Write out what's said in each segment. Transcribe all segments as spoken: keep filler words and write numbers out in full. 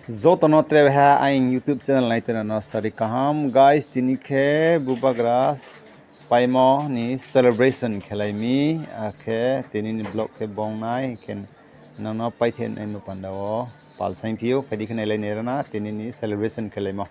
Joto no tre ha aini YouTube channel nai tongnai no sari kaham. Guys, tini khe bubagra paimo ni celebration khelai mi, akhe tini ni vlog khe bong nai khe nang no paithe nai no panda wo pal saing phi ou, phai di khe nailai nai rana tini ni celebration khelaimo.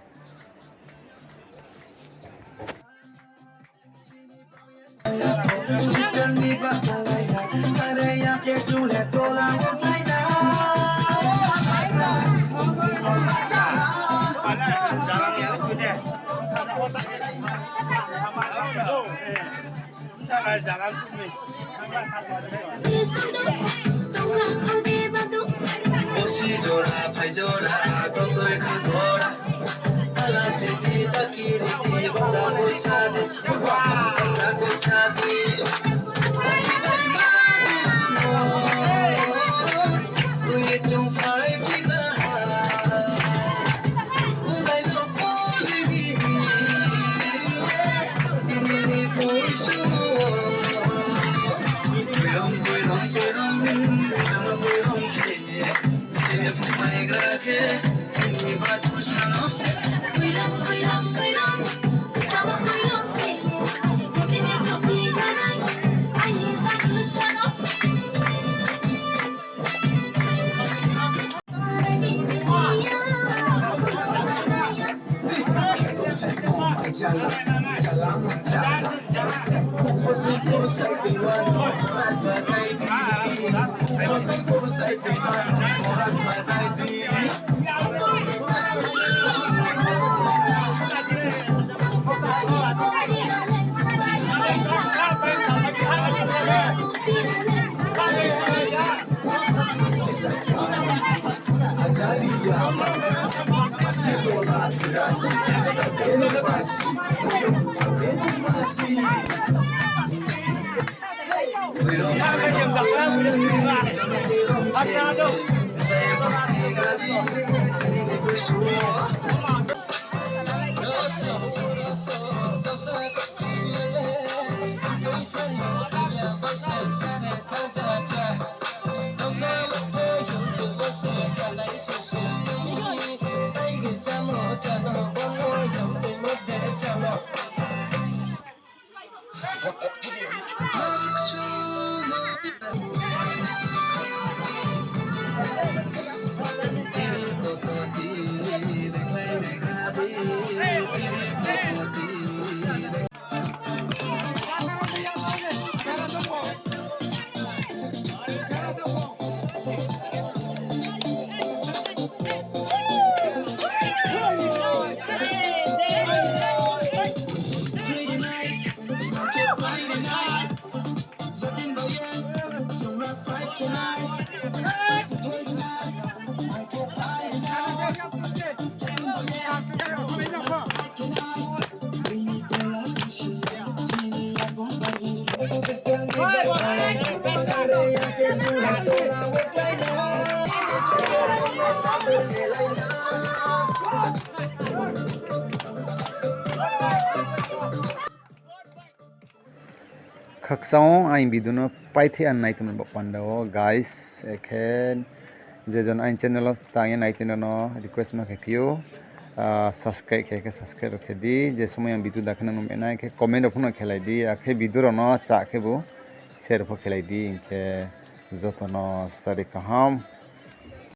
Khakchang aini video no paithe an nai tongmo bo panda wo, guys, ekhe je jon aini channel wo tang ye nai tongmo no request ma khe phi ou, ah, subscribe khe khe subscribe rao khe di, je somoi ang video da khe nang no menai khe comment rao pho no khelai di, akhe video rao no cha khe bo share pho khelai di, hing khe joto no sari kaham.